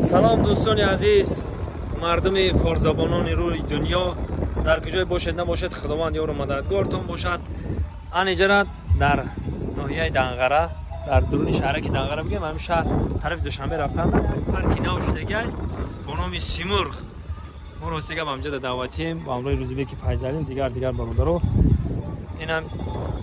Салом дӯстони азиз, мардуми форсзабонони рӯи дунё, дар куҷое бошед набошед, худованд ёру мададгортон бошад. Ан иҷара дар ноҳияи Данғара, дар дуруни шаҳраки Данғара бигем, ҳамин шаҳр тарафи Душанбе рафтан, парки нав шудагай бо номи Симурғ. Мо ростига ба ҳамҷода даъватием ба ҳамроҳи Рӯзибеки Файзалин, дигар бародаро. Инам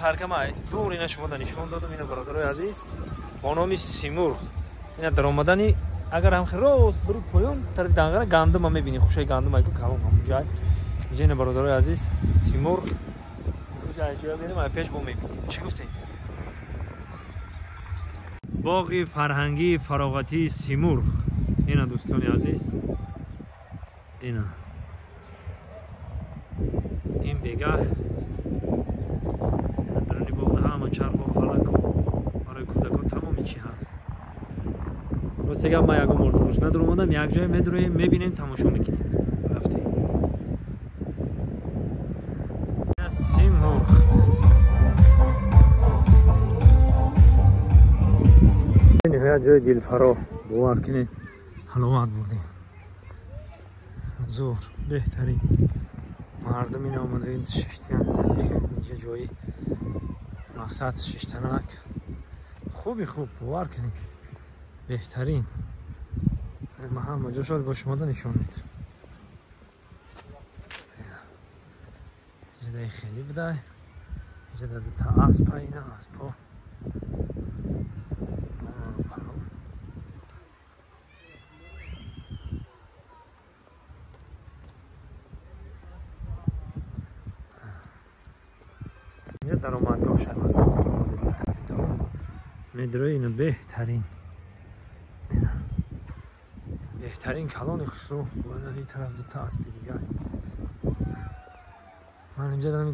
паркама дур ина шумо да нишон додам, ина бародарои азиз бо номи Симурғ. Ина даромадани агар ҳам рост бири поён тарафи Данғара гандума мебинӣ, хушаи гандума ку калон ҳамунҷай. Инҷа ина бародарои азиз Симурғ. Ҷоя мерем, пеш бо мебинем. Чӣ гуфтем? Боғи фарҳангии фароғатии Симурғ. Ина дӯстони азиз, ина ин бегаҳ даруни боғда ҳама чарху фалаку барои кӯдакон тамоми чӣ ҳаст. Рости гап, ман ягон бор дуруш надуромадам, як ҷое медуроем, мебинем, тамошо мекунем. Рафтем. Симурғ. Ниҳоят ҷои дилфаро, бовар кунед, ҳаловат бурдем. Зур, беҳтарин. Мардум ин омада шиштан, инҷа ҷои мақсад шиштанак. Хуби хуб, бовар кунед. Беҳтарин. Ман ҳама ҷо шояд бо шумо нишон медиҳам. Инҷа хеле будай. Инҷа дута аспа, ина аспо. Инҷа даромадгоҳ шавад. Медрои ина беҳтарин. Беҳтарин калони хушрӯ. Баъд ин тараф дута аспи дигар. Ман инҷа дорам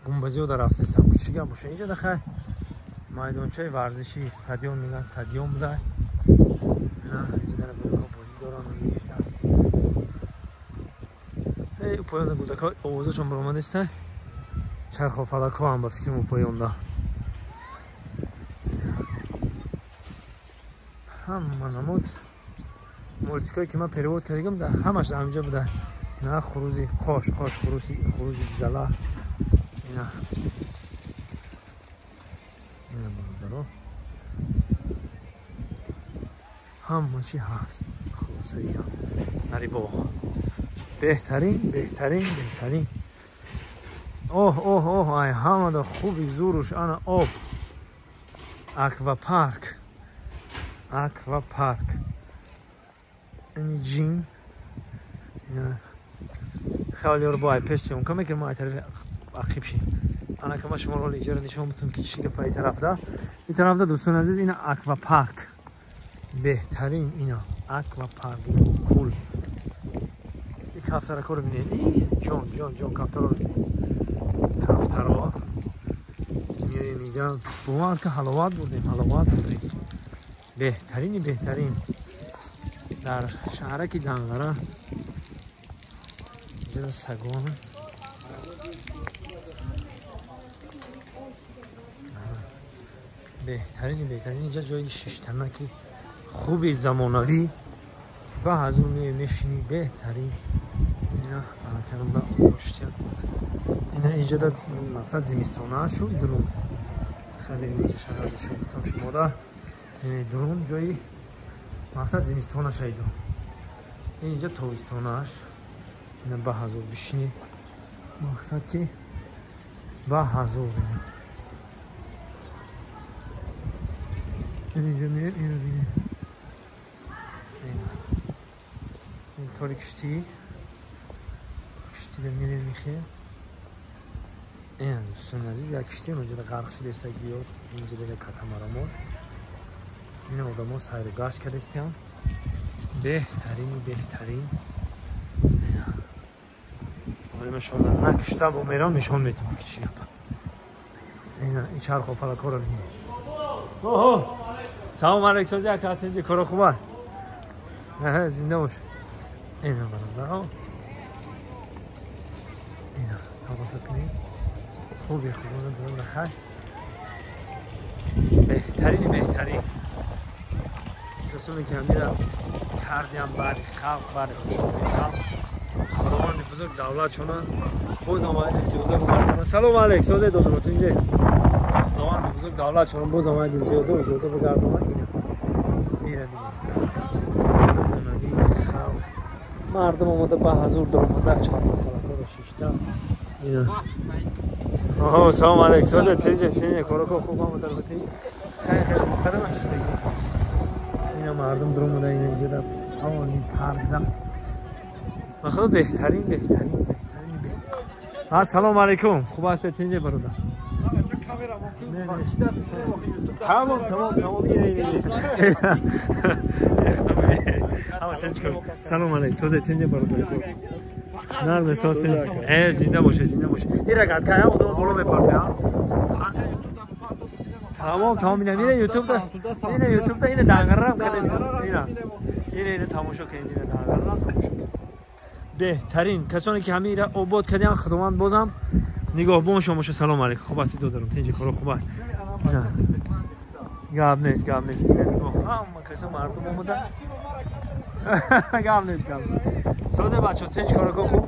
гумбазиёда рафтастам. Чӣ гап боша? Инҷа дахай майдончаи варзишӣ, стадион мегӯянд, стадион буда. Инҷа дара кӯдакҳо бозӣ доранд. Эй, поёнда кӯдакҳо овозашон баромадаста. Чарху фалакҳо ҳам ба фикрам поёнда. Ҳама намуд мультикое ки ман перевод кардагам, ҳамаш ҳаминҷа буда. Ина хурузи қош қош, хурузи зала. Ина ина бародаро, ҳама чи ҳаст. Хулосаи гап, нари боғ беҳтарин, беҳтарин, беҳтарин. Оҳ оҳ оҳ, ай ҳамада хуби зуруш ана об. Аквапарк, аквапарк. Ини ҷин. Хеле бо ай пеш съёмка мекунем, ай тарафи ақиб шим. Ана ка ман шуморо ҳоли иҷора нишон бутум ки чӣ гапа ин тарафда. Ин тарафда дӯстони азиз ина аквапарк. Беҳтарин ина аквапарк кул. Ин кафтаракҳоро бинед. Ҷон ҷон ҷон, кафтаро бинед. Кафтаро. Меоем инҷа, бовар ки ҳаловат бурдем, ҳаловат бурдем. Беҳтарини беҳтарин дар шаҳраки Данғара. Инҷа сагон. Беҳтарини беҳтарин инҷа ҷои шиштанаки хуби замонавӣ ки ба ҳазур меои мешинӣ, беҳтарин. Ина алакарда оштия. Ина инҷа да мақсад зимистона шу дурун. Хеле инҷа шаҳр нишон бутам шумода. Дурун ҷои мақсад зимистонаш айду. Инҷа тобистонаш. Ина ба ҳазур бишинӣ. Мақсад ки ба ҳазур. Инҷа меоем, ино бинем. Ин тори киштӣ. Киштида мерем мехем. Ин дӯстони азиз, як киштӣ онҷода ғарқ шудааст гиёт. Инҷа дега катамарамош. Ин одамо сайру гашт кардастиям. Беҳтарин, беҳтарин. Ҳоли ман шумо накиштам бо мерам нишон медиҳам ки чӣ гапа. Ина ин чарху фалакҳоро бинед. Оҳо! Салом алейкум, сози ака, инҷа коро хуба? Зинда бош. Ина бародаро. Ина тамошо кунед. Хуби хубона дурун хай. Беҳтарини беҳтарин. Касоне ки ҳамира кардиам бари халқ, бари хушҳолии халқ. Худованди бузург давлатшона боз омади зиёда бигардонад. Салом алейк, созе додро тинҷе. Худованди бузург давлатшона боз омади зиёда ва зиёда бигардонад. Ина. Ина бинед. Замонавии халқ. Мардум омада ба ҳазур даромада чархфалакҳоро шишта. Ина. Оҳо, салом алейк, созе тинҷе, тинҷе, корако хуб омада бати. Хеле хеле муқаддам шиштагӣ. Ина мардум даромада ина инҷа дар ҳавони парда. Махлуқ беҳтарин, беҳтарин, беҳтарин, беҳтарин. Салом алейкум. Хуб ҳастед тинҷе бародар? Тамом, тамом, тамом. Ина, ина, ина. Салом алейкум. Созе тинҷе бародар. Нағз соз тинҷе. Зинда боше, зинда боше. Ира гад кая одам боло мепарте, а? Тамом, тамом. Ина, ина YouTube-да. Ина YouTube-да, ина дағарам кадем. Ина. Ина, ина тамошо кунед, ина дағарам тамошо кунед. Беҳтарин касоне ки ҳамира обод кардиан, Худованд бозам нигоҳбон шумо боша. Салом алейкум. Хуб ҳастед додарам? Тинҷи коро хуб аст? Гап нест, гап нест. Ина нигоҳ, ҳама каса мардум омада. Гап нест, гап. Созе бачо, тинҷ корако хуб.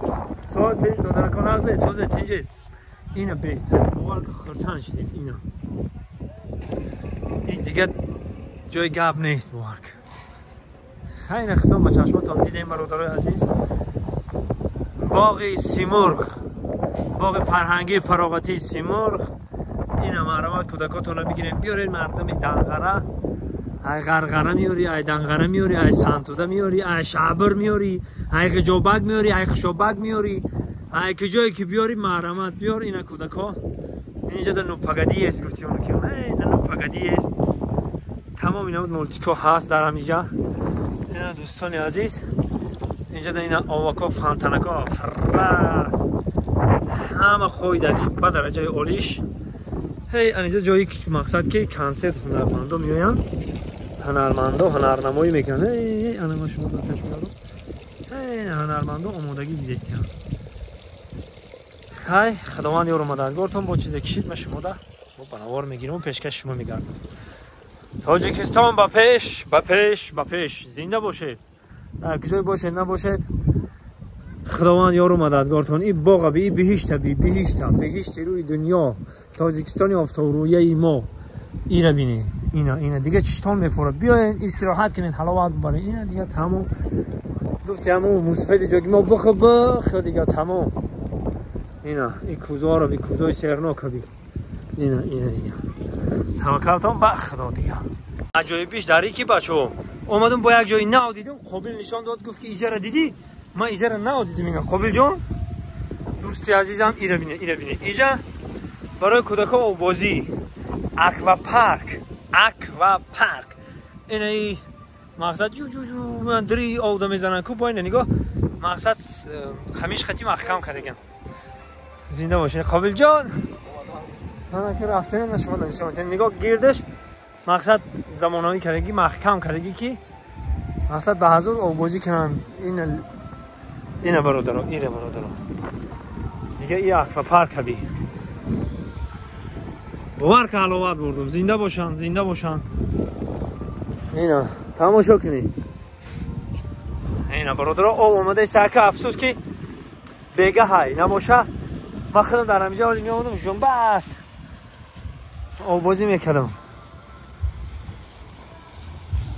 Соз тинҷ додарако нағзе, созе тинҷи. Ина беҳтарин. Бовар хурсанд шудем ина. Ин дигар ҷои гап нест, бовар. Хайр, худо ба чашмотон дидем бародарои азиз. Боғи Симурғ, боғи фарҳангии фароғатии Симурғ. Ина маҳрамат кӯдакотонро бигирем, биёред мардуми Данғара. Ай Ғарғара меёри, ай Данғара меёри, ай Сантуда меёри, ай Шабр меёри, ай Ғиҷобак меёри, ай Хушобак меёри, ай куҷое ки биёри маҳрамат биёр. Ина кӯдако инҷа да нупагадӣ ест, гуфти оно ки ина нупагадӣ ест. Тамом ина мултико ҳаст дар ҳамиҷа. Ина дӯстони азиз, инҷа да ина овако, фонтанако фрас ҳама хойдагӣ ба дараҷаи олиш. Ҳей, анинҷа ҷои мақсад ки консерт ҳунармандо меоянд, ҳунармандо ҳунарнамоӣ мекунанд. Эй, ана ма шумо дасташ меорам. Эй, ҳунармандо омодагӣ дидестианд. Хай, Худованд ёру мададгортон. Бо чизе кишид ма шумо да бо банавор мегирем, пешкаши шумо мегардам. Тоҷикистон ба пеш, ба пеш, ба пеш. Зинда бошед. Дар куҷое бошед набошед, Худованд ёру мададгортон. И боға би, и биҳишта би, биҳишта, биҳишти рӯи дунё, Тоҷикистони офтобрӯяи мо. Ира бинед, ина, ина дига чиштон мефорад. Биёед истироҳат кунед, ҳаловат бубаред. Ина дига тамом. Гуфти ҳамун мусафеди ҷоги мо бих бих дига тамом. Ина, и кӯзоро би, кӯзои сернока би. Ина, ина дига. Таваккалтон ба Худо дига. Аҷоибиш дар ки бачаҳо, омадам бо як ҷои нав дидам, Қобил нишон дод, гуфт ки иҷара дидӣ? Ман иҷара нав дидам. Ина Қобил ҷон, дӯсти азизам, ира бине, ира бине. Иҷа барои кӯдакҳо оббозӣ, аквапарк, аквапарк. Ина и мақсад ҷу ҷу ҷу ман дри овда мезананд ку бо ина нигоҳ, мақсад хамиш хати маҳкам кардаган. Зинда бошед Қобил ҷон. Мана ки рафтем, шумо нишон медиҳем. Нигоҳ гирдаш мақсад замонавӣ кардагӣ, маҳкам кардагӣ ки мақсад ба ҳазур оббозӣ кунанд. Ина, ина бародаро, ина бародаро. Дига и аквапарк аби. Бовар ка ҳаловат бурдум. Зинда бошанд, зинда бошанд. Ина тамошо кунед. Ина бародаро, об омадааст. Ака афсӯс ки бегаҳай набоша. Ман худам дар ҳамиҷа ҳоли меомадам, жумбас оббозӣ мекардам.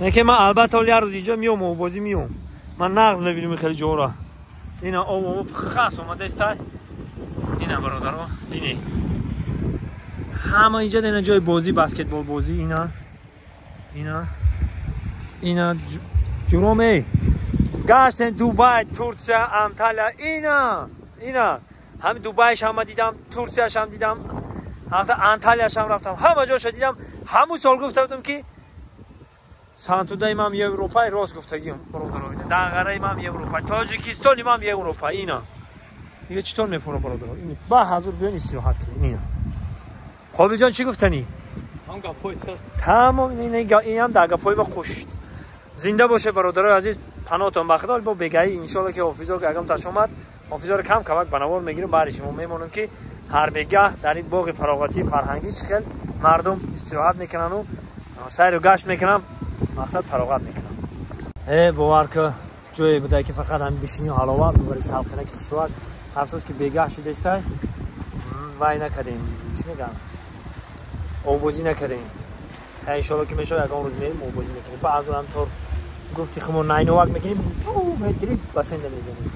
Лекин ман албатта ҳоли як рӯз инҷо меом, оббозӣ меом. Ман нағз мебинам хеле ҷоро. Ина об об хас омадааст. Ина бародаро, бинед. Ҳама инҷа ина ҷои бозӣ, баскетбол бозӣ, ина. Ина. Ина ҷуроме. Гаштен Дубай, Турция, Анталия, ина. Ина. Ҳами Дубайш ҳама дидам, Турцияш ҳам дидам, Анталияш ҳам рафтам, ҳама ҷоша дидам. Ҳамун сол гуфта будам ки Сантудаи ман Европай, рост гуфтагим бародаро. Данғараи ман Европай, Тоҷикистони ман Европа. Ина. Дига читон мефурам бародаро? Ба ҳазур биён истироҳат кунем. Ина. Қобил ҷон чӣ гуфтанӣ? Ҳам гапҳои тамом, ин ҳам дар гапҳои ма хуш. Зинда боше бародарои азиз, паноҳтон ба Худо. Бо бегаҳӣ иншоалло ки ҳофизо ки агам таш омад, ҳофизоро кам камак ба навор мегирем, баъди шумо мемонем ки ҳар бегаҳ дар ин боғи фароғатии фарҳангӣ чӣ хел мардум истироҳат мекунанду. Сайру гашт мекунам, мақсад фароғат мекунам. Э, бовар ки, ҷое буда, ки фақат ҳам бишиню ҳаловат бибари, салқинаки хушрӯак. Афсӯс, ки бегаҳ шудестай, вай накардем, чӣ мегӯям, обозӣ накардем. Хай, иншолло, ки мешавад, ягон рӯз мерим, обозӣ мекунем. Баъзан тор гуфти хумо найновак мекунем, метри басенда мезанем.